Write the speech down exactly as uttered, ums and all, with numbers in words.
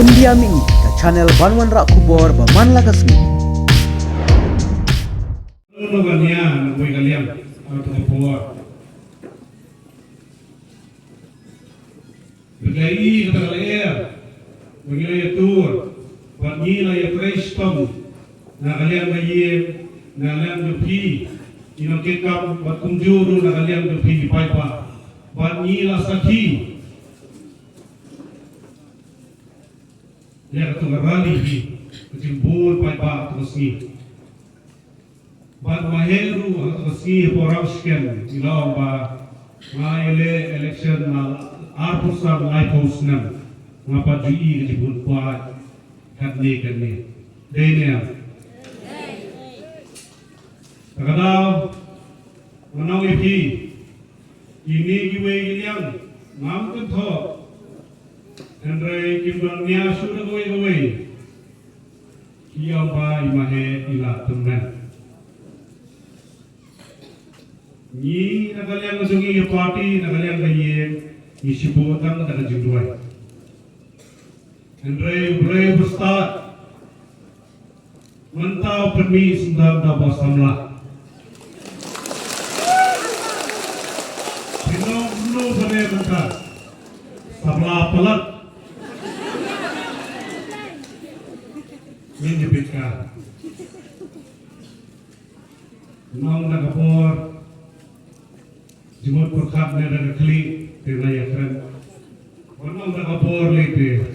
India Mih, ka channel ban wanrah khubor ba man la ka sngi. Ano ba nia na kawei ka liang, ano ka por. Bad la i kata ka lyer ba ngi la ïatur bad ngi la ïatrei shitom na ka liang ka ïing, na ka liang ka phi, ïa nongkitkam bad kumjuh ruh na ka liang ka phi ki paidbah. Bad ngi la sakhi ïa kata ka rally hi, ka jingbud paidbah kata ka sngi. Bad ma heh ruh ha kata ka sngi hapoh Rawshken ngi la ong ba nga ïaleh election na arphew san laiphew snem, nga pat ju i ka jingbun paid katne katne. Dei ne em? Te ka daw nga ong ïa phi, kine kiwei ki liang ngam kynthoh, hynrei kim don nia shuh da kawei kawei. Ki ong ba i ma heh i la tymmen. Ngi na ka liang ka jong ngi ka party, na ka liang ka ïing, ngi shu buh tang da ka jingduwai. Hynrei u Blei u stad, mynta u pynmih syndon da ba samla. Pynlong kumno ba dei mynta? Samla palat. Ngin ïa bit ka. Nong da ka por. Jingmut pyrkhat ne da ka khlieh te na ïa kren. Nong da ka por lei te.